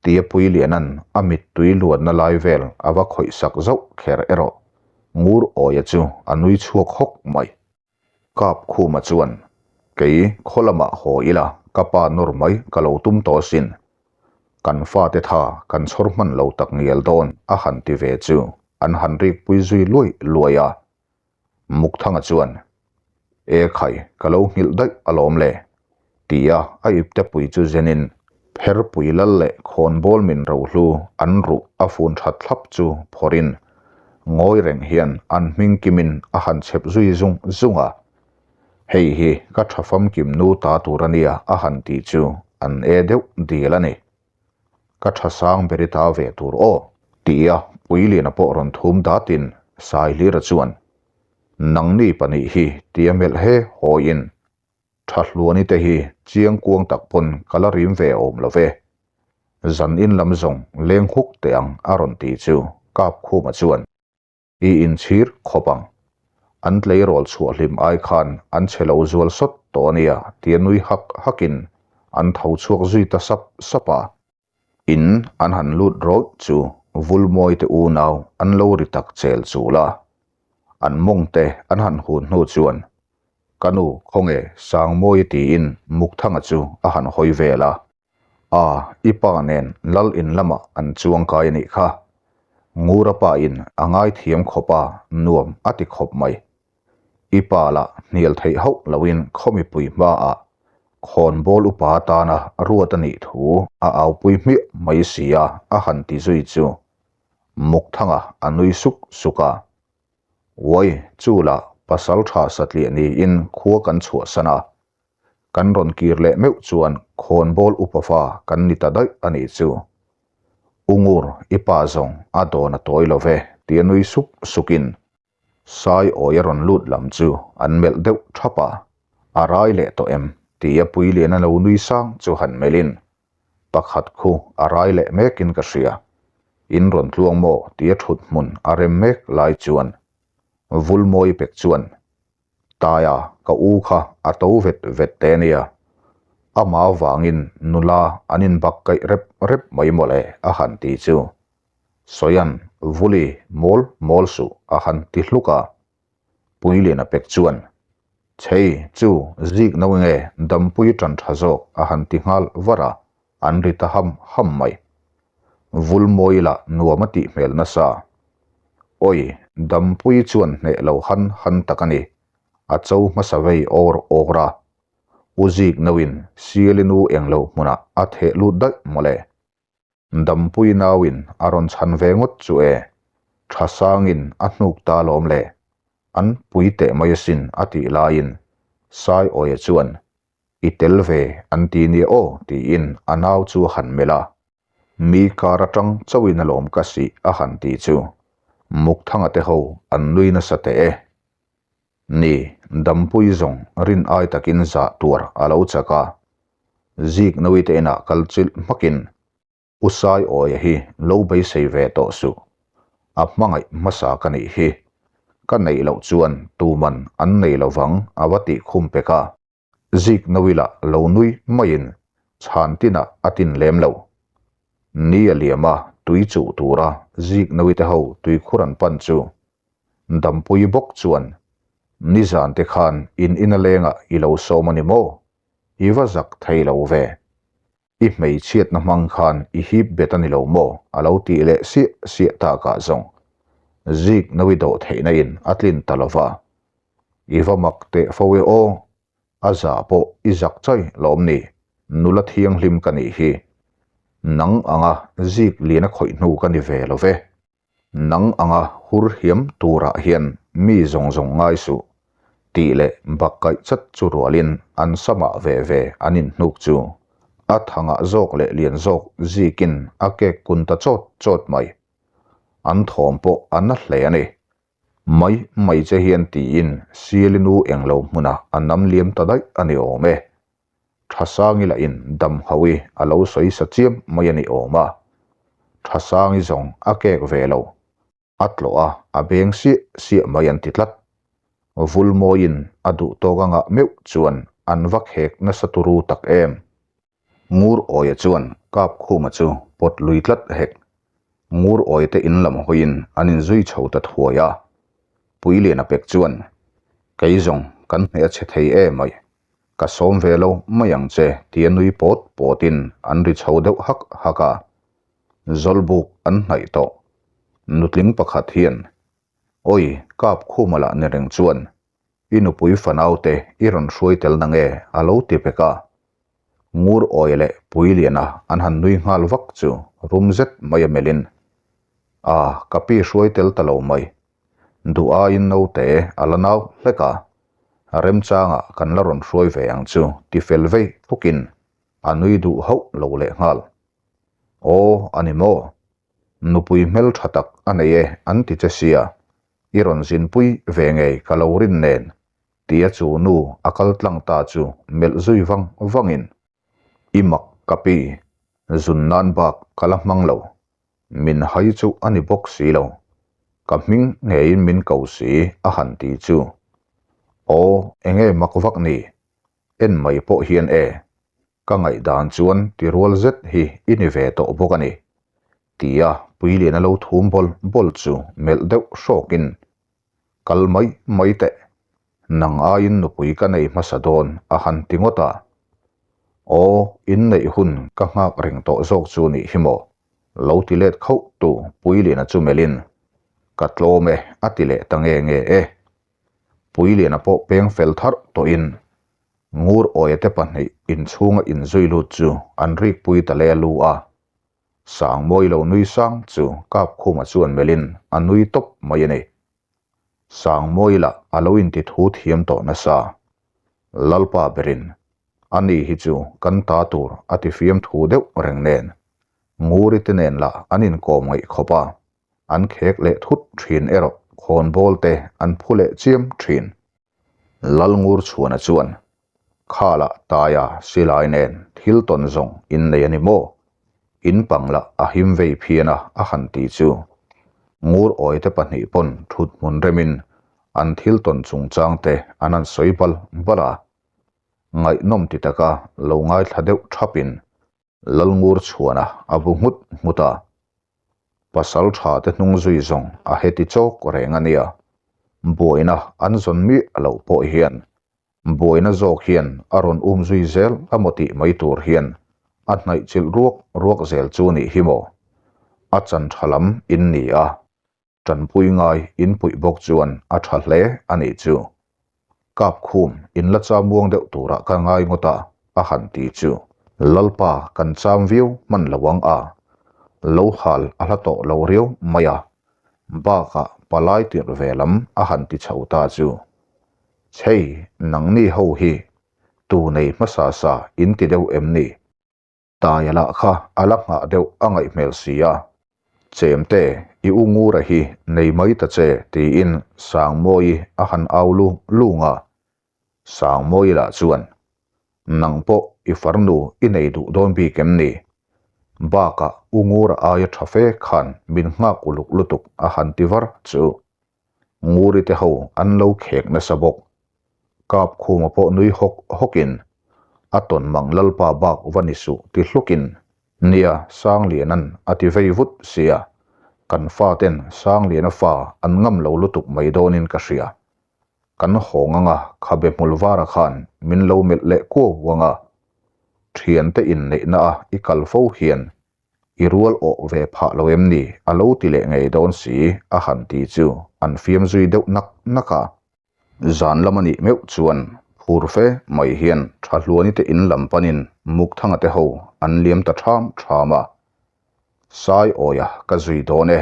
[SPEAKER 1] tia Puilianan a mittui luanna lai vel a va khawih sak zauh kher erawh Ngur Awia chu a nui chhuak hawk mai. Kap Khuma chuan, Kei khaw lamah haw ila, ka pa nawr mai ka lo tum tawh asin. Kan fate tha kan chhawr hman lo tak ngial dawn a han ti ve chu an han rikpui zui luai luai a. Mukthanga chuan, E khai, ka lo nghilh daih alawm le, tia a ipte pui chu zenin pherpui lal leh khawnbawl min rohlu an ruh a fun that thlap chu phawrhin ngawi reng hian an hming kimin a han chhep zui zung zung a. Hei hi ka tha famkim nu ta tur a nia a han tih chu an e deuh dil a ni. Ka tha sang ber i ta ve tur aw, tia Puiliana pawh rawn thum datin Saihlira chuan, Nangni pahnih hi tia melh he hawiin, Tha hluani te hi chiang kuang tak pawn ka la rim ve awm lo ve. Zan in lam zawng leng huk teh ang a rawn ti chu Kapkhuma chuan, I inchhir khawp ang. An tleirawl chhuah hlim ai khan an che lo zual sawt tawh a nia tia nui hak hakin an tho chhuak zui ta sap sap a. In an han lut rawih chu Vulmawi te unau an lo ri tak chel chul a. An mawng te an han hun hnu chuan Ka nu khawnge Sangmawi tiin Mukthanga chu a han hawi vel a. A, i pa nen lal in lamah an chuang kai a nih kha. Ngura pa in a ngaithiam khawp a, nuam a ti khawp mai. I pa lah hnial theih hauh loin khaw mipui hmaah khawnbawl upa atana ruat a nih thu a aupui hmiah mai si a, a han ti zui chu Mukthanga a nui suk suk a. Uai, chu lah pasal tha satliah niin khua kan chhuahsan a, Kan rawn kir leh meuh chuan khawnbawl upa fa kan ni ta daih a nih chu. U Ngur, i pa zawng a dawn a tawi lo ve, tia nui suk sukin. Sai awi a rawn lut lam chu an melh deuh thap a, a rai leh tawh em tia Puiliana lo nui sang chu han melhin, Pakhat khu a rai leh mekin ka hria, in rawn tluang maw tia thut hmun a rem mek lai chuan Vulmawi pek chuan Taia ka u kha a to vet vet te nia, amah vangin nula an inbak kaih rep rep mai mawle a han ti chu. Sawian Vuli mawl mawl suh a han ti hluk a. Puiliana pek chuan, Chhei chu zik no nge dampui tan tha zawk a han ti nghal var a, an ri ta ham ham mai. Vulmawi lah nuam a tih hmel nasa. Awi, dampui chuan hneh lo han han tak a ni. A cho hmasa vei awr awr a. U zik noin Sialinu englo hmunah a theh lut daih mawle. Dampui nauin a rawn chhan ve ngawt chu e, tha sangin a hnuk ta lawm le. An pui teh mai asin a tih laiin Saiawia chuan I tel ve an ti nia aw tiin a nau chu a han melh a. Mi kar atang chauhin alawm ka sih a han ti chu Mukthanga te ho an nui nasa teh e. Ni, Dampui zawng rin ai takin zah tuar a lo chak a. Zik Nawite inah kal chilh hmakin U Saiawia hi lo beisei ve tawh suh. A hmangaih hmasa ka nih hi. Ka neih loh chuan tuman an nei lo vang a va tih khum pek a. Zik Nawila lo nui maiin chhan tinah a tin lem lo. Ni a liam a, tui chuh tura Zik Nawite ho tuikhur an pan chu Dampui bawk chuan, Nizan te khan in ina lengah i lo sawm a ni maw? I va zak thei lo ve. I hmeichhiatna hmang khan i hip bet a ni lo maw? a lo tih leh siah siah takah zawng zik no i dawh theihna in a tlin ta lo va. I va mak teh fo e aw, a zah pawh i zak chai lawm ni, nula thianghlim ka nih hi. Nang anga zik lian a khawih hnu ka ni ve lo ve. Nang anga hur hiam turah hian mi zawng zawng ngai suh, tih leh bak kaih chat chu rualin an samah ve ve an inhnuk chu a thangah zawk leh lian zawk zikin a kek kun ta chawt chawt mai. An thawm pawh a na hle a ni. Mai mai che hian tiin Sialinu englo hmunah a nam liam ta daih a ni awm e. Thasangi lahin damhawi a lo sawi sa chiam mai a ni awm a, Thasangi zawng a kek ve lo, a tlawh a, a beng siah siah mai an ti tlat. Vulmawiin a duh tawk a ngah meuh chuan an va khek nasa turu tak em. Ngur Awia chuan Kapkhuma chu pawt lui tlat hek. Ngur Awia te in lam hawiin an inzui chho ta thuai a. Puiliana pek chuan, Kei zawng kan hmeh a chhe thei em mai. Ka sawm ve lo mai ang che tia nui pawt pawtin an ri chho deuh hak hak a. Zawlbuk an hnaih tawh. Nutling pakhat hian, Awi, Kapkhuma lah ni reng chuan i nupui fanaute i rawn hruai tel na nge a lo ti pek a. Ngur Awia leh Puiliana an han nui nghal vak chu rum zet mai a melhin, A, ka pi hruai tel ta lo mai. Duh aiin naute a la nau hlek a, remchangah kan la rawn hruai ve ang chu ti fel vei thukin a nui duh hauh lo lehnghal. Aw, a ni maw? Nupui hmeltha tak a nei e an ti che sia, i rawn zinpui ve ngei ka lo rin nen tia chu nu a kal tlang ta chu melh zui vang vangin, I mak ka pi, zun nan bak ka la hmang lo, min hai chu a ni bawk si lo, ka hming ngeiin min ko si a han ti chu. Aw, enge mak vak ni, en mai pawh hian e, ka ngaihdan chuan ti rual zet hi i ni ve tawh bawk a ni, tia Puiliana lo thum bawl bawl chu melh deuh hrawkin, Kal mai mai teh, nang aiin nupui ka nei hmasa dawn a han ti ngawt a. Aw, inneih hun ka nghak reng tawh zawk chu nih hi maw? Lo ti let khauh tu Puiliana chu melhin, Ka tlawm e a ti leh ta nge nge e. Puiliana pawh peng fel tharh tawhin Ngur Awia te pahnih inchhunga inzui lut chu an rikpui ta le lu a. Sangmawi lo nui sang chu Kapkhuma chuan melhin a nui tawp mai a ni. Sangmawi lah a lo inti thu thiam tawh nasa. Lalpa berin, Ani hi chu kan ta tur a ti fiam thu deuh reng nen, Nguri te nen lah an inkawm ngaih khawp a, an khek leh thut thin erawh khawnbawl te an phu leh chiam thin. Lalngurchhuana chuan, Khala Taia silai nen thil tawn zawng in nei a ni maw? In pang lah a him vei phian a a han ti chu. Ngur awite pahnih pawn thut hmun remin an thil tawn chungchang te an han sawi bal bal a. Ngaihnawm ti taka lo ngaithla deuh thapin Lalngurchhuana a bu nghut nghut a. Pasal tha te hnung zui zawng a heti chawk reng a nia. Buaina an zawn miah loh pawh hian buaina zawk hian a rawn um zui zel emaw tih mai tur hian a hnaih chilh ruak ruak zel chu nih hi maw? A chan tha lam in ni a. Tanpui ngai in puih bawk chuan a tha hle a nih chu. Kap khum in la cham muang deuh turah ka ngai ngawt a, a han ti chu. Lalpa kan cham viau hman lo ang a, lo hal a hla tawh lo riau mai a, bakah palai tirh ve lam a han ti chho ta chu. Chhei, nangni ho hi tu nei hmasa sa in ti deuh em ni? Taia lah kha a la nghah deuh a ngaih hmel si a. Chemte, i u Ngura hi nei mai ta che tiin Sangmawii a han au lung lung a. Sangmawii lah chuan, Nang pawh i farnu i nei duh dawn bik em ni? Bakah u Ngura aia tha fe khan min nghak uluk lutuk a han ti var chu. Nguri te ho an lo khek nasa bawk. Kap khuma pawh nui hawk hawkin, A tawn mang Lalpa bak va ni suh ti hlukin, Nia, Sanglianan a ti vei vut sia, kan faten Sangliana fa an ngam lo lutuk mai dawnin ka hria. Kan hawng anga khabe hmul vara khan min lo melh leh kuau anga, Thiante inneihna a i kal fo hian I rual awh ve phah lo em ni? A lo ti leh ngei dawn si, a han ti chu an fiam zui deuh nak nak a. Zan lam a nih meuh chuan phur fe mai hian Thahluani te in lam panin Mukthanga te ho an liam ta ṭham ṭham a. Sai awia ka zui dawn e,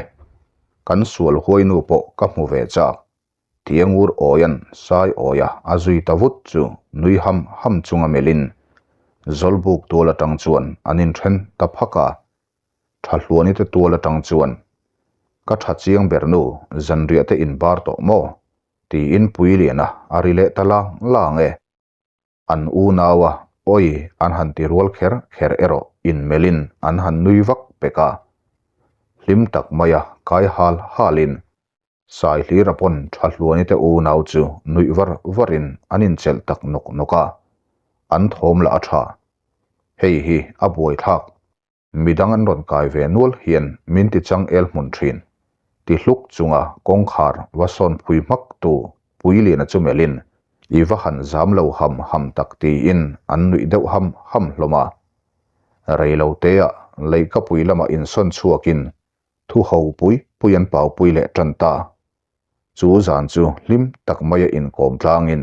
[SPEAKER 1] kan sual huainu pawh ka hmu ve chak. Tiangur awian sai awia a zui ta vut chu nui ham ham chunga melhin Zawlbuk tual atang chuan an inthen ta phak a. Thahluani te tual atang chuan, Ka tha chiang ber nu, zanriah te inbar tawh maw? tiin Puiliana a ri leh ta lang lang e. An unaua awi an han ti rual kher kher erawh inmelhin an han nui vak pek a. Hlim tak maia kai hal halin Saihlira pawn Thahluani te unau chu nuih var varin an inchelh tak nawk nawk a, an thawm lah a tha. Hei hi a buaithlak. Midang an rawn kai ve nual hian min ti chang el hmun thin. Ti hluk chunga kawngkhar va sawn phui hmak tu Puiliana chu melhin i va han zam lo ham ham tak tiin an nuih deuh ham ham hlawm a. Reiloteah leihkapui lamah insawn chhuakin Thu ho pui pui an pau pui leh tan ta. Chu zan chu hlim tak maia inkawm tlangin,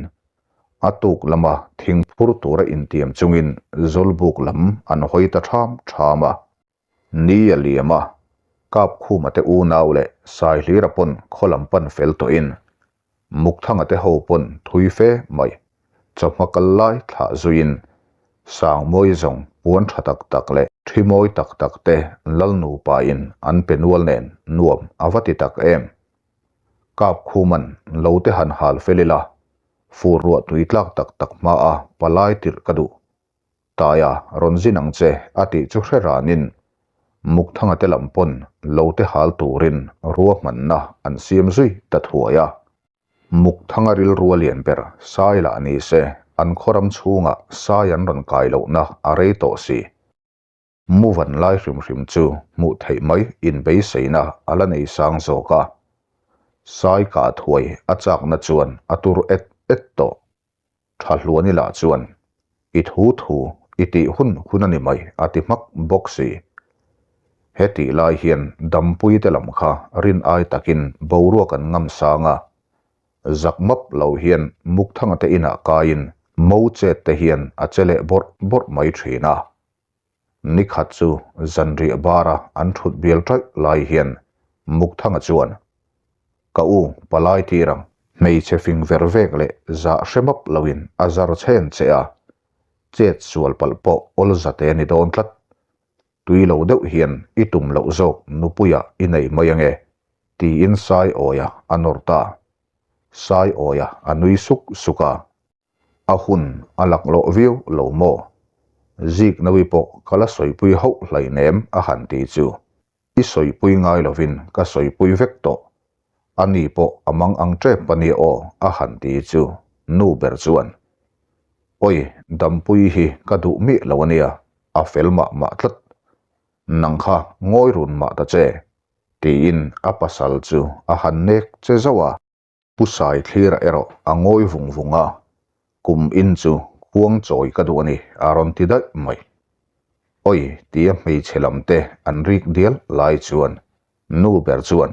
[SPEAKER 1] a tuk lama thing phur tura intiam chungin Zawlbuk lam an hawi ta ṭham ṭham a. Ni a liam a, Kapkhuma te unau leh Saihlira pawn khaw lam pan fel tawhin, Mukthanga te ho pawn thui fe mai chawhma kal lai thlah zuiin Sangmawi zawng puan tha tak tak leh thi mawi tak tak te lal nupa in an pe nual nen nuam a va ti tak em. Kapkhuman lo te han hal fel ila, fur ruah tui tlak tak tak hma a palai tirh ka duh. Taia rawn zin ang che a tih chu hre ranin Mukthanga te lam pawn lo te hal turin ruahmanna an siam zui ta thuai a. Mukthanga rilru a lian ber Sai lah ni se an khawram chhungah Sai an rawn kai lohna a rei tawh si. Muvan lai hrim hrim chu hmuh theih mai inbeiseina a la nei sang zawk a. Sai kah thuai a chakna chuan a tur et et tawh. Tha hluani lah chuan, I thu thu, i tih hun hun a ni mai, a ti hmak bawk si. He tih lai hian dampui te lam kha rin ai takin boruak an ngam sang a. Zak map lo hian Mukthanga te inah kaiin mo chet te hian a che leh bawrh bawrh mai thin a. Nikhat chu zanriah bara an thut bial ṭaih lai hian Mukthanga chuan, Ka u, palai tir ang. Hmeichhe fing ver vek leh zah hre map loin a zar chhen che a, chet sual palh pawh awl zate a ni dawn tlat. Tui lo deuh hian i tum loh zawk nupuia i nei mai ange. Tiin Saiawia a nawr ta. Saiawia a nui suk suk a. A hun a laklawh viau lo maw? Ziknawi pawh ka la sawipui hauh hlainem a han ti chu. I sawipui ngai lovin ka sawipui vek tawh. A ni pawh a mang ang tep a nia aw a han ti chu nu ber chuan, Awi, Dampui hi ka duh miah lo a nia, a fel mah mah tlat. Nang kha ngawi run mah ta che, tiin a pasal chu a han nek che zauh a. Pu Saithlira erawh a ngawi vung vung a, Kum in chu khuang chawi ka duh a ni, a rawn ti daih mai. Awi, tia hmeichhe lam te an rik dial lai chuan nu ber chuan,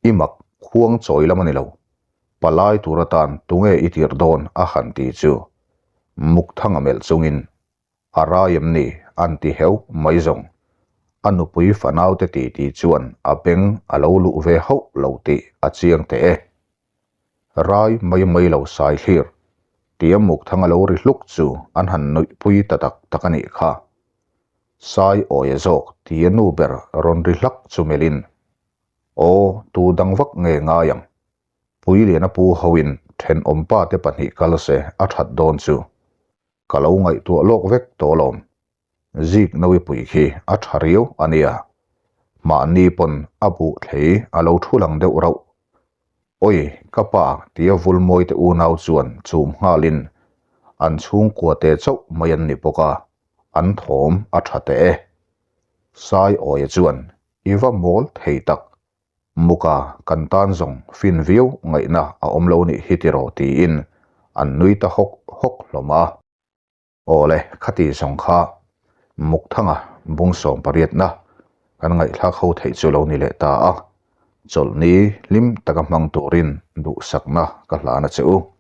[SPEAKER 1] I mak, khuang chawi lam a ni lo. Palai tur atan tunge i tirh dawn a han ti chu Mukthanga melh chungin A rai em ni? An ti heu mai zawng. A nupui fanaute titi chuan a beng a lo luh ve hauh lo tih a chiang teh e. Rai mai mai lo sai hlir tia mukthang a lo ri hluk chu an han nuihpui ta tak tak a nih kha. Sai awia zawk tia nu ber rawn ri hlak chu melhin, Aw, tu dang vak nge ngai ang? Puiliana pu hoin thenawmpa te pahnih kal se a that dawn chu. Ka lo ngaihtuah lawk vek tawh lawm. Zik Nawipui khi a tha riau a nia. Mahni pawn a buh thlei a lo thu lang deuh rauh. Awi, ka pa tia Vulmawi te unau chuan chum nghalin an chhungkua te chauh mai an ni bawk a, an thawm a tha teh e. Saiawia chuan i va mawl thei tak. Muka kan tan zawng fin viau ngaihna a awm lo nih hi tiraw tiin an nui ta hawk hawk hlawm a. Awle, khati zawng kha Mukthanga bung 18na kan ngaihthlak ho theih chu lo ni leh ta a, chawlhni hlim taka hmang turin duhsakna ka hlan a che u.